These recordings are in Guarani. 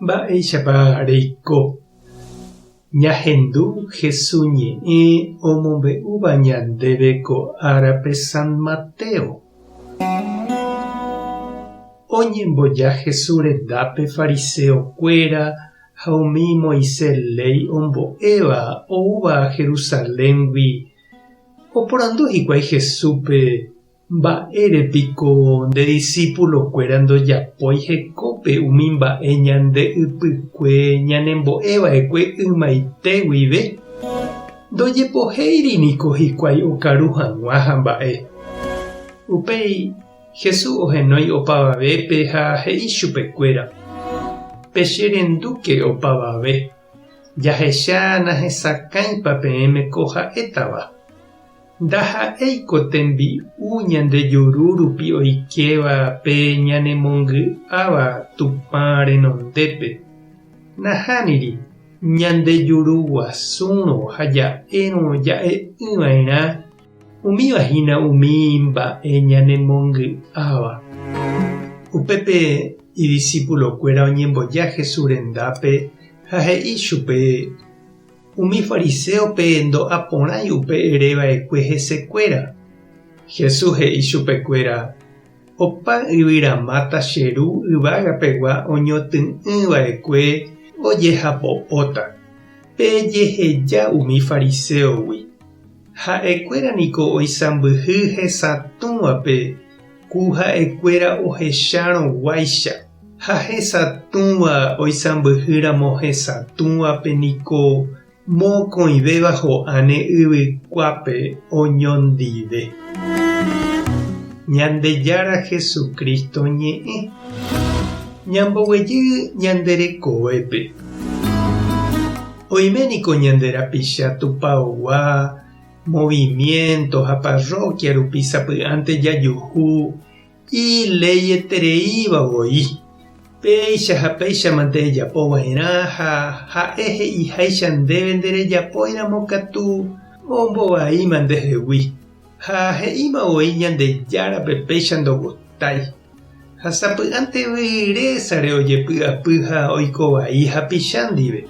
Mba'éichapa reiko? Ñahendu Hesu ñe'ẽ omombe'úva ñandéve ko árape San Mateo. Oñemboja Hesu rendápe fariseo kuéra ha umi Moisés léi ombo'éva oúva Jerusaléngui, oporandu hikuái Hesúpe Mba'ére piko nde disípulokuéra ndojapói hekópe umi mba'e ñande ypykue ñanembo'e va'ekue ymaite guive? Ndojepohéiri niko hikuái okaru hag̃ua ha mba'e. Upéi, Jesús ohenói opavavépe ha he'i chupekuéra, Pecherendúke opavave, jahecha nahesakãipa peẽme ko ha'étava. Ndaha'éiko tembi'u ñande juru rupi oikéva pe ñanemongy'áva Tupã renondépe. Nahániri, ñande juru guasúrõ ha ja'érõ ja'e'ỹva'erã, umíva hína umi mba'e ñanemongy'áva. Upépe idisipulokuéra oñemboja Jesús rendápe ha he'i chupe, Umi fariséope ndo'a porãi upe ere va'ekue hesekuéra. Jesús he'i chupekuéra, Opa yvyramáta che Ru yvága pegua oñotỹ'ỹ va'ekue ojehapo'óta. Pejeheja umi fariséogui. Ha'ekuéra niko oisãmbyhy hesatũvape ku ha'ekuéra ohechárõ guáicha. Ha hesatũva oisãmbyhýramo hesatũvape niko mokõivéva ho'áne yvykuápe oñondive. Ñandejára Jesucristo ñe'ẽ. Ñamboguejy ñande rekovépe. Oime niko ñande rapicha tupaogua, movimiento ha parroquia rupi sapy'ánte jajuhu Ileietereíva voi. Péicha ha péichamante ejapo va'erã ha ha'e he'iháicha ndéve nderejapóiramo katu ombovaíma ndehegui. Ha he'íma voi Ñandejárape péicha ndogustái. Ha sapy'ánte vyrésare ojepy'apy ha oiko vai hapicha ndive.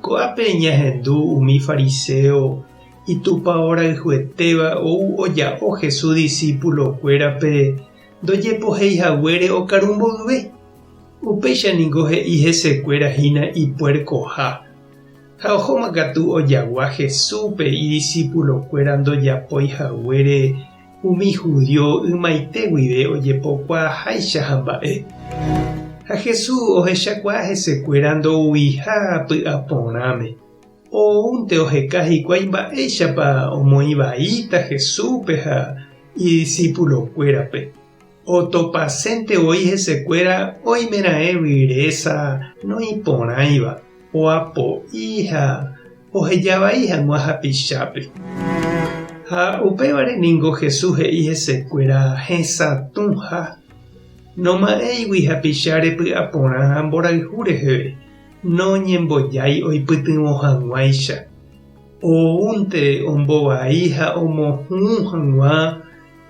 Ko'ápe ñahendu umi fariséo Itupao rayhuetéva ou oja'o Jesús disípulokuérape ndojepohéi haguére okaru mboyve. Upéicha ningo he'i hesekuéra hína ipuerkoha. Ha ohóma katu ojagua Jesúspe idisípulokuéra ndojapói haguére umi hudío ymaite guive ojepokuaaháicha hamba'e. Ha Jesús ohechakuaa hesekuéra ndouiha py'aporãme. Oúnte oheka hikuái mba'éichapa omoĩ vaíta Jesúspe ha idisipulokuérape. Otopasénte voi hesekuéra oimeraẽ vyrésa noĩporãiva, oapo'i ha oheja vai hag̃ua hapichápe. Ha upévare ningo Jesús he'i hesekuéra hesatũha, noma'ẽigui hapicháre py'aporã ha mborayhu reheve. Noñembojái oipytyvõ hag̃uáicha, oúnte ombovai ha omohũ hag̃ua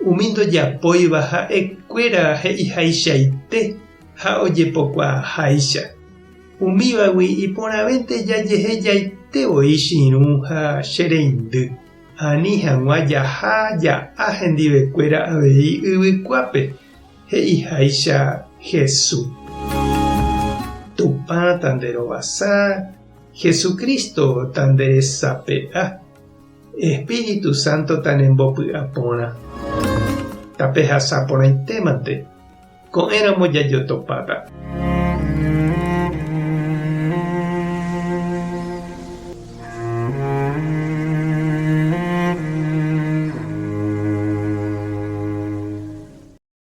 umi ndojapóiva ha'ekuéra he'ihaichaite ha ojepokuaaháicha. Umívagui iporãvénte jajehejaite voi che irũ ha che reindy, ani hag̃ua jaha ja'a hendivekuéra avei yvykuápe. He'iháicha Hesu. Tupã tanderovasa, Jesucristo tanderesape'a, Espíritu Santo tanembopy'aporã. Tapehasa porãitémante, ko'ẽramo jajotopáta.